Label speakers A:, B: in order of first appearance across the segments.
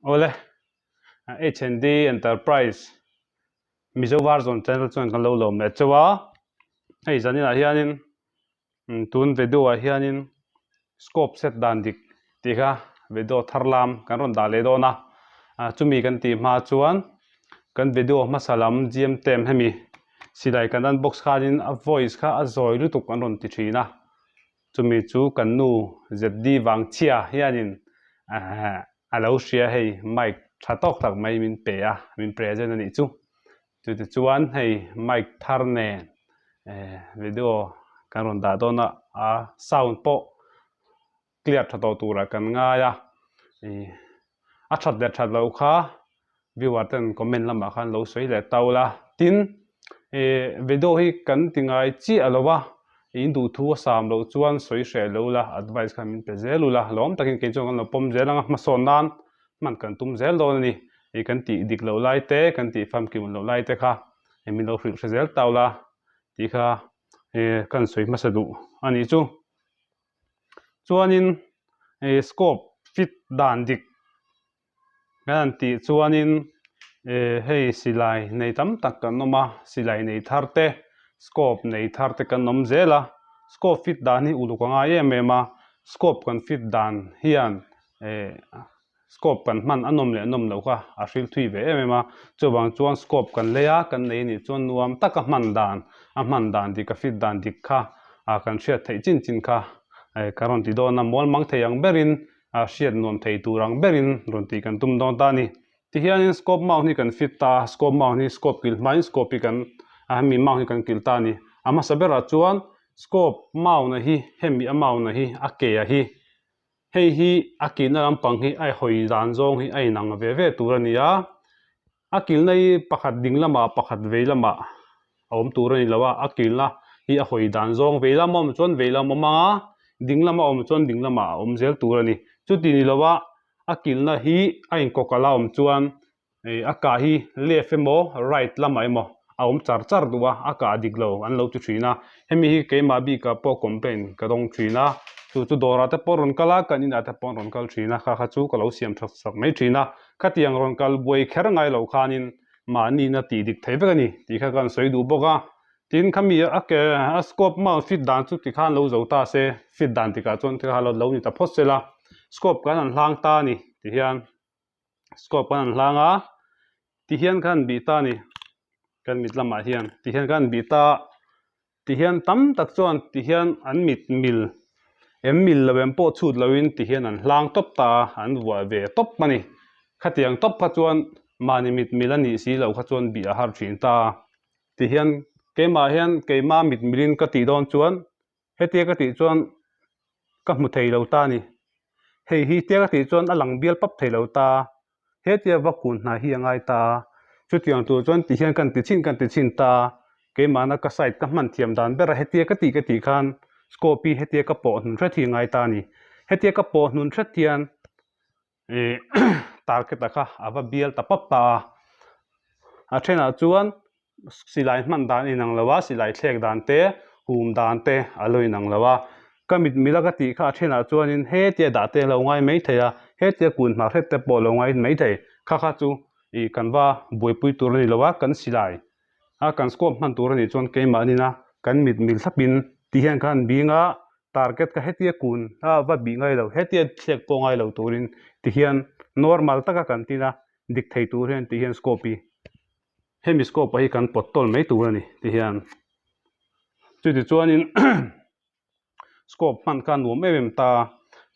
A: Awle, H&D Enterprise Mizo Version channel chuan kan lo lawm leh chauh a, hei zaninah hianin tun video ah hianin scope set dan dik tih kha video thar lam kan rawn dah leh dawn a, chumi kan tih hma chuan kan video hmasa lam gm tem hemi silai kan unbox khanin a voice kha a zawi lutuk an rawn ti thin a. Chumi chu kan nu ZD Vangchhia hianin a lo hria hei mic tha tawk tak mai min pe a, min present a nih chu. Chutichuan hei mic thar nen video kan rawn dah dawn a, a sound pawh clear tha tawh turah kan ngai a, a that leh that loh kha viewer ten comment lamah khan lo sawi leh tau la. Tin, ih video hi kan ti ngai chiah lo a, in duhthu a sam loh chuan sawi hreh lo la, advice khan min pe zel u la, lawm takin kei chuan kan lo pawm zel ang a, hmasawn nan hman kan tum zel dawn a ni. Ih kan tih dik loh lai te, kan tih famkim loh lai te kha min lo hrilh hre zel tau la tih kha ih kan sawi hmasa duh a nih chu. Chuanin ih scope fit dan dik Kan han tih chuanin eh hei silai nei tam tak kan awm a, silai nei thar te scope nei thar te kan awm zel a, scope fit dan hi uluk a ngai em em a, scope kan fit dan hian eh scope kan hman a nawm leh nawm loh kha a hril thui ve em em a, chuvang chuan scope kan lei a kan nei anih chuan nuam taka hman dan a hman dan dik a fit dan dik kha ah kan hriat theih chin chin kha eh ka rawn ti dawn a, mual mang thei ang berin a hriat nuam thei tur ang berin rawn tih kan tum dawn ta a ni. Tihianin scope mount hi kan fit ta a, scope mount hi scope kilh hmain scope hi kan a hemi mount hi kan kilh ta a ni. A hmasa berah chuan scope mount a hi hemi a mount a hi a ke a hi hei hi a kilhna lampang hi a hawi dan zawng hi a inang ve ve tur a ni a. A kilhna hi pakhat ding lamah pakhat vei lamah a awm tur a ni lo a, a kilhna hi a hawi dan zawng vei lam a awm chuan vei lam a awm ang a, ding lama awm chuan ding lamah a awm zel tur a ni. Chuti ni lo a, a kilhna hi a inkawkalh a awm chuan ih a kah hi left emaw right lamah emaw a awm char char duh a, a kah dik lo an lo ti thin a, hemi hi keimah bikah pawh complaint ka dawng thin a, chu chu dawrah te pawh rawn kal a, kan inah te pawh an rawn kal thin a, kha kha chu ka lo siam that sak mai thin a. Khatiang rawn kal buai kher ngai lo khanin mahni na tih dik thei vek a ni tih kha kan sawi duh bawk a. Tin, khami a ke a scope mount fit dan chu tikhan lo zo ta se, fit dan tikah chuan tikha lo lo ni ta phawt sela. Scope kan han hlang ta a ni tihian scope kan han hlang a, tihian khan bih ta a ni kan mit lamah hian tihian khan bih ta a. Tihian tam tak chuan tihian an mit mil em mil lo em pawh chhut loin tihian an hlang tawp ta a, an vuah ve tawp a ni. Khatiang tawp kha chuan mahni mit mil a nih si loh kha chuan bih a har thin ta a. Tihian keimah hian keimah mit milin ka tih dawn chuan hetia ka tih chuan ka hmu thei lo ta a ni. Hei hi tia ka tih chuan a lang bial pap thei lo ta a. Hetia va kun hna hi a ngai ta a, chutiang tur chuan ti hian kan ti chhin kan ti chhin ta a, keimahna ka side ka hman thiam dan ber a hetia ka tih ka tih khan scope hi hetia ka pawh hnun hret hi a ngai ta a ni. Hetia ka pawh hnun hret hian ih target a kha a va bial ta pap ta a, a thenah chuan silai hman dan a inang lo a, silai thlek dan te, hum dan te a lo inang lo a, ka mit mila ka tih kha a thenah chuanin hetia dah te a lo ngai mai thei a, hetia kun hmar hret te pawh a lo ngai mai thei, kha kha chu ih kan va buaipui tur a ni lo a, kan silai a kan scope hman tur a nih chuan keimahnin a kan mit mil thlapin ti hian khan bing a, target kha hetia kun a va bih ngai lo, hetia thlek pawh ngai lo turin ti hian normal taka kan tin a, dik thei tur hian ti hian scope hi. Hemi scope ah hi kan pawt tawl mai tur a ni ti hian chuti chuanin scope hman kha nuam em em ta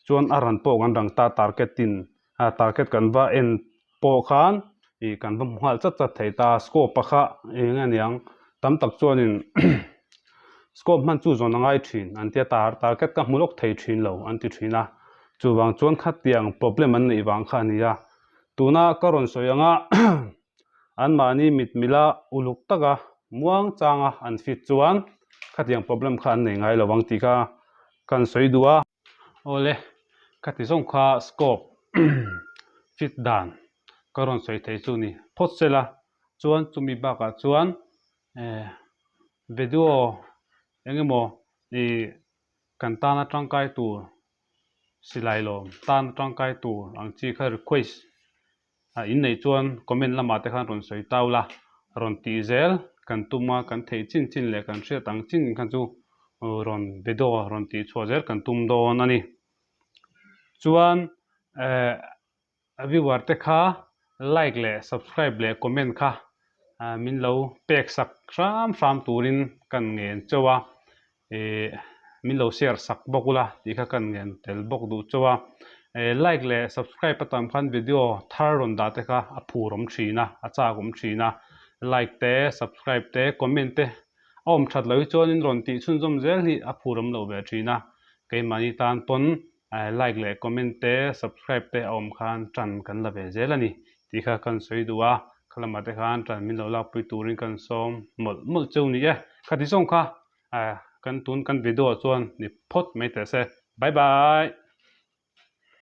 A: chuan a ran pawh kan rang ta target in a target kan va en pawh khan ih kan va hmu nghal chat chat thei ta scope a kha eng nge niang tam tak chuanin scope hman chu zawn a ngai thin an tia tar target ka hmu lawk thei thin lo an ti thin a chuvang chuan khatiang problem an neih vang kha a ni a tuna ka rawn sawi anga. Anmahni mit mila uluk taka muang changa an fit chuan khatiang problem kha an nei ngai lo ang tih kha kan sawi duh a. Awle, khati zawng kha scope fit dan ka rawn sawi thei chu ni phawt sela chuan chumi bakah chuan eh video eng emaw ih kan tana tangkai tur silai lawm tana tangkai tur ang chi kha request. In neih chuan comment lamah te khan rawn sawi tau la, rawn tih zel kan tum a, kan theih chin chin leh kan hriat ang chin khan chu rawn video rawn tih chhuah zel kan tum dawn a ni. Chuan eh viewer te kha like leh subscribe leh comment kha min lo pek sak hram hram turin kan ngen chauh a. Ih min lo share sak bawk ula tih kha kan ngen tel bawk duh chauh a, eh like leh subscribe a tam khan video thar rawn dah te kha a phur awm thin a, a chak awm thin a, like te subscribe te comment te a awm that loh hi chuanin rawn tih chhunzawm zel hi a phur awm loh ve thin a, keimahni tan pawn eh like leh comment te subscribe te a awm khan tan kan la ve zel a ni tih kha kan sawi duh a, khalamah te khan tan min lo lakpui turin kan sawm mawlh mawlh cheu ni e, khati zawng kha. Kan tun kan video chuan ni phawt mai teh se. Bye bye.